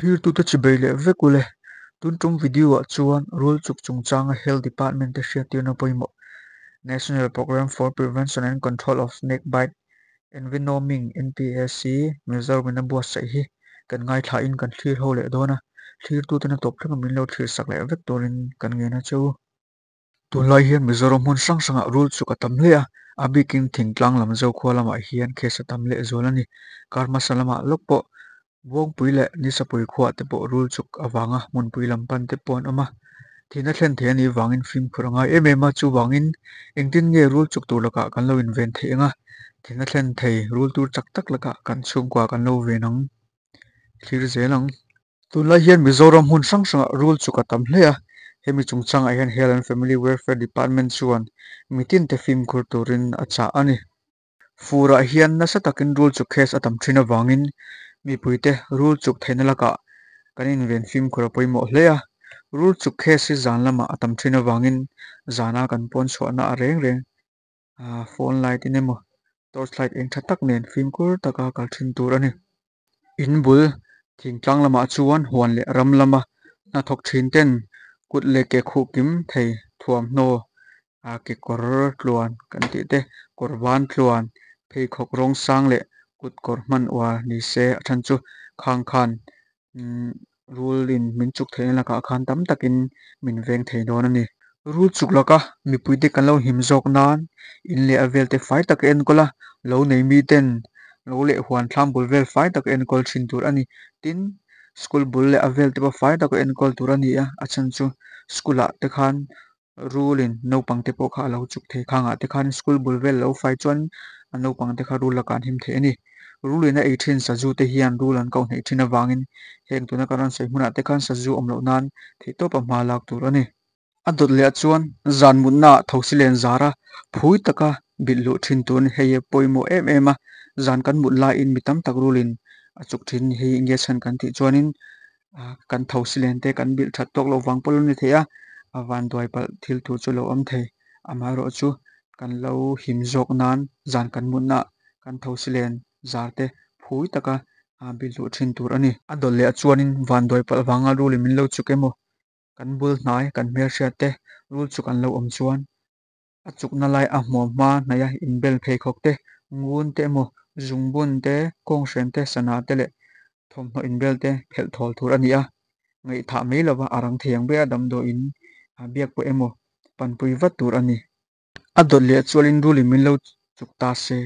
Thirtute chibei leh vek ule. Tun tum video ah chuan rul chuk chungchanga Health Department te hriattirna pawimawh National Programme for Prevention and Control of Snake Bite Envenoming, NPAC, Mizoram in a buatsaih hi kan ngaithla in kan thlir ho leh dawn a, thlirtuten a tawp thleng a min lo thlir sak leh vek turin kan ngen a che u. Tunlai hian Mizoram hmun hrang hrangah rul chuk a tam hle a, a bikin thingtlang lam Zokhua lamah hian case a tam lehzual a ni. Kar hmasa lamah lawk pawh Buangpui leh Nisapui khuaah te pawh rul chuk avanga hmunpui lam pan te pawh an awm a, thihna thlen thei a nih vangin fimkhur a ngai em em a, chuvangin engtin nge rul chuk tur lakah kan lo inven theih ang a, thihna thlen thei rul tur chak tak lakah kan chhungkua kan lo ven ang thlir zel ang. Tunlai hian Mizoram hmun hrang hrangah rul chuk a tam hle a, hemi chungchangah hian Health and Family Welfare Department chuan mitinte fimkhur turin a chah a ni. Furah hian nasa takin rul chuk case a tam thin avangin mipuite rul chuk theihna lakah kan inven fimkhur a pawimawh hle a, rul chuk case hi zan lamah a tam thin avangin zana kan pawn chhuahna a reng reng phone light in emaw torch light eng tha tak nen fimkhur taka kal thin tur a ni. In bul thingtlang lamah chuan huan leh ram lama hnathawk thin ten kut leh ke khuh kim thei thuamhnaw ah kekawr tluan kan tih te kawr ban tluan pheikhawk rawng sang leh kut kawr hman uar ni se a then chu khang khan umm rul in min chuk theihna lakah khan tam takin min veng thei dawn a ni. Rul chuk laka mipui te kan lo him zawk nan in leh a vel te fai tak a enkawl a, lo nei mi ten lo leh huan thlam bul vel fai tak a enkawl thin tur a ni. Tin, school bul leh a vel te pawh fai tak a enkawl tur a ni a, a chhan chu school ah te khan rul in naupang te pawh kha a lo chuk thei khang ah te khan school bul vel lo fai chuan a naupang te kha rul lakah an him thei a ni. Rul in a ei thin sazu te hian rul an koh hneih thin avangin heng tuna kan rawn sawi hmunah te khan sazu awm loh nan theihtawp a hma lak tur a ni. A dawt leh ah chuan zan mutna ah thosi len zar a phui taka bilh luh thin tur a ni. Hei hi a pawimawh em em a, zan kan mut laiin mi tam tak rul in a chuk thin a ni. Hei enge chhan kan tih chuanin kan thosi len te kan bilh that tawk loh vang pawh lo ni thei a, a vanduai palh thil tur chu a lo awm thei. Amaherawh chu kan lo him zawk nan zan kan mutna ah kan thosi len zar te phui taka bilh luh thin tur a ni. A dawt leh ah chuanin vanduai palh vanga rul in min lo chuk emaw kan bul hnai kan hmelhriat te rul chuk an lo awm chuan a chukna lai a hmuam hma hnaih a inbel pheikhawk te ngun te emaw zungbun te kawnghren te sana te leh thawmhnaw inbel te phelh thawl tur a ni a ngaihthah mai lova a rang thei ang ber a damdawiin a biak pawh emaw panpui vat tur a ni. A dawt leh chuanin rulin min lo chuk ta se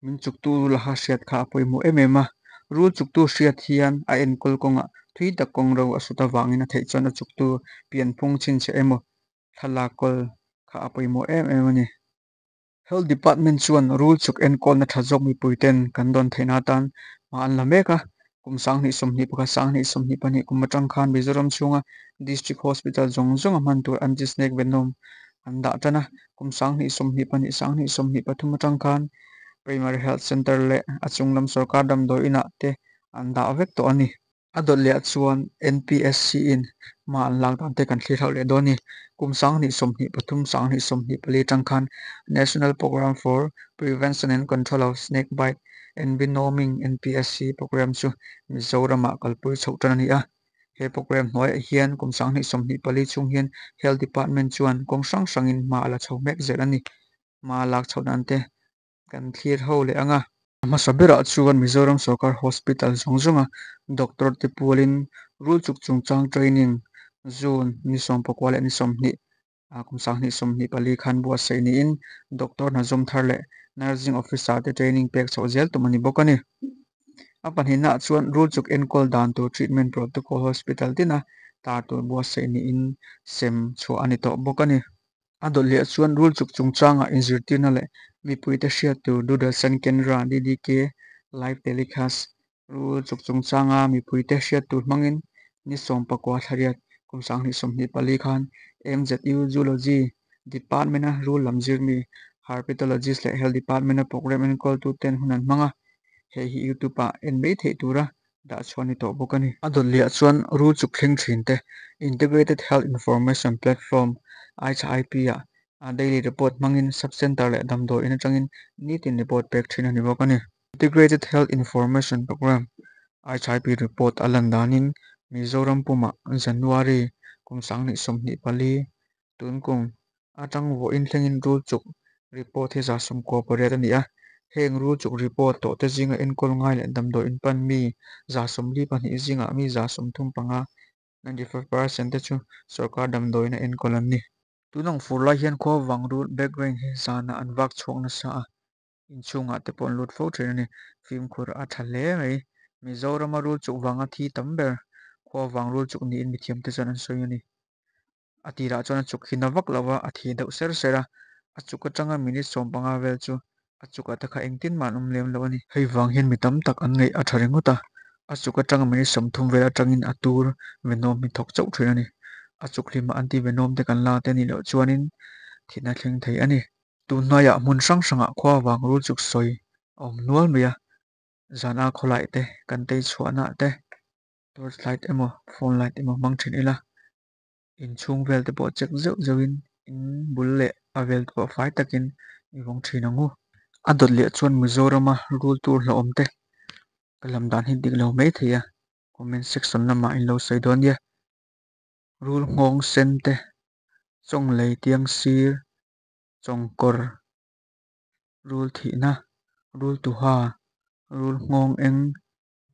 Min chuktu rul aha hriat kha a pawimawh em em a, rul chuktu hriat hian a enkawl kawngah thui tak kawng ro a sut avangin a theih chuan a chuktu pianphung chhinchhiah emaw thlalak kawl kha a pawimawh em em a ni. Health Department chuan rul chuk enkawlna tha zawk mipuiten kan dawn theihna atan hma an la mek a, kum 2021 2022 kum atang khan Mizoram chhunga District Hospital zawng zawnga hman tur anti-snake venom an dah tan a, kum 2022 2023 atang khan Primary Health Centre leh a chunglam sorkar damdawi inah te an dah vek tawh a ni. A dawt leh ah chuan NPSC in hma an lak dan te kan thlir hlauh leh dawn a ni. Kum 2023 2024 atang khan National Programme for Prevention and Control of Snake Bite Envenoming, NPSC, programme chu Mizoramah kalpui chhoh tan a ni a. He programme hnuaiah hian kum 2024 chhung hian Health Department chuan kawng hrang hrangin hma a la chho mek zel a ni. Hma lak chhoh nan te kan thlir ho leh ang a. A hmasa berah chuan Mizoram Sorkar Hospital zawng zawnga doctor te pualin rul chuk chungchang training June ni 19 leh ni 20 kum 2024 khan buatsaih niin doctor hna zawm thar leh nursing officer te training pek chhoh zel tum a ni bawk a ni. A pahnihnaah chuan rul chuk enkawl dan tur treatment protocol hospital tina tar tur buatsaih niin sem chhuah a ni tawh bawk a ni. A dawt leh chuan rul chuk chungchangah inzirtirna leh mipuite hriat tur Doordarshan Kendra, DDK, live telecast, rul chuk chungchanga mipuite hriat tur hmangin ni 19 thla riat kum 2024 khan MZU Zoology Department-a rul lam zirmi Herpetologist leh Health Department-a programme enkawltu ten hun an hmang a, hei hi YouTube-ah en mai theih tura dah chhuah a ni tawh bawk a ni. A dawt leh ah chuan rul chuk thleng thin te Integrated Health Information Platform, IHIP, ah daily report hmangin sub-centre leh damdawi in atangin nitin report pek thin a ni bawk a ni. Integrated Health Information Programme, HIP report a lan danin Mizoram pumah January kum 2024, tun kum, atang vawiin thlengin rul chuk report hi 98 a ni a. Heng rul chuk report tawh te zinga enkawl ngai leh damdawi in pan mi 42 zingah mi 35, 95%, te chu sorkar damdawiina enkawl an ni. Tun ang fur lai hian khuavang rul, back rain, hi zanah an vak chhuak nasa a, inchhungah te pawh an lut fo thin a ni. Fimkhur a tha hle mai. Mizorama rul chuk vanga thi tam ber khuavang rul chuk niin mithiamte chuan an sawi a ni. A tirah chuan a chuk hi na vak lo va, a thi deuh ser ser a, a chuk atanga minute 15 vel chu a chukah te kha engtin mah an awm lem lo a ni. Hei vang hian mi tam tak an ngaih a tha ringawt a, a chuk atanga minute 30 vel atangin a tur venom hi thawk chauh thin a ni. A chuk hlimah anti venom te kan la te a nih loh chuanin thihna thleng thei a ni. Tun hnaiah hmun hrang hrangah khuavang rul chuk sawi a awm nual mai a, zana khawlaih te kan tei chhuahnaah te torch light emaw phone light emaw hmang thin ila, inchhung vel te pawh check zeuh zeuhin in bul leh a vel te pawh fai takin i vawng thin ang u. A dawt leh chuan Mizorama rul tur hlauhawm te ka lam dan hi dik lo mai thei a, comment section lamah in lo sawi dawn nia. Rul nghawng sen te, chawng lei tiang sir, chawngkawr, rul thihna, rul tuha, rul nghawng eng,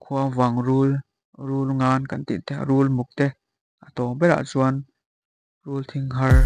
khuavang rul, rul ngan kan tih te, rul muk te, a tawng berah chuan rul thing har.